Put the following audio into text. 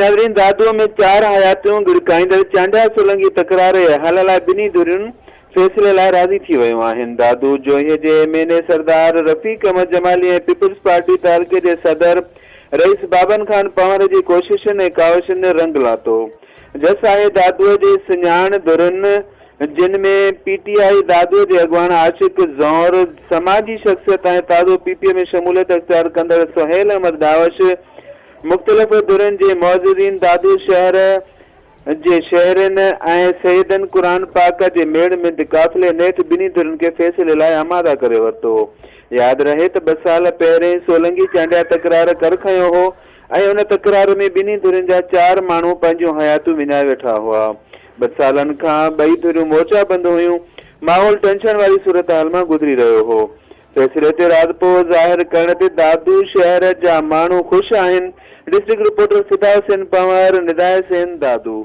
ناظرين دادوء ۾ چار حياتيون ڳڙڪائيندڙ چانڊيا سولنگي تڪرار جي حل لاء ٻنهي ڌرين فيصلي لاء راضي ٿي ويون آهن. دادو جوهي جي M N A Sardar Rafiq Ahmed Jamali ۽ peoples party تعلقي جي صدر رئيس بابن خان پنهور جي ڪوششن ۽ ڪاوشن رنگ لاتو. جس آهي دادوء جي سڃاڻ ڌرين جن ۾ پي ٽي آء دادوء جي اڳواڻ عاشق زئور، سماجي شخصيت ۽ تازو پي پي ۾ شموليت اختيار ڪندڙ سهيل احمد ڏاوش، مختلف ڌرين جي معززين، دادو شهر جي شهرين ۽ سيدن قرآن پاڪ جي ميڙ منٿ قافلي نيٺ ٻنهي ڌرين کي فيصلي لاء آماده ڪري ورتو. ياد رهي ته ٻه سال پهرين سولنگي چانڊيا تڪرار ڪر کنيو هو ۽ ان تڪرار ۾ ٻنهي ڌرين جا چار ماڻهو پنهنجون حياتيون وڃائي ويٺا هئا. ٻه سالن کان ٻئي ڌريون مورچا بند هيون، ماحول ٽينشن واري صورتحال مان گذري رهيو هو. فيصلي تي راضپو ظاهر ڪرڻ تي دادو شهر جا ماڻهو خوش آهن، ڊسٽرڪٽ رپورٽر فدا حسين پنهور، نداء حسين، دادو.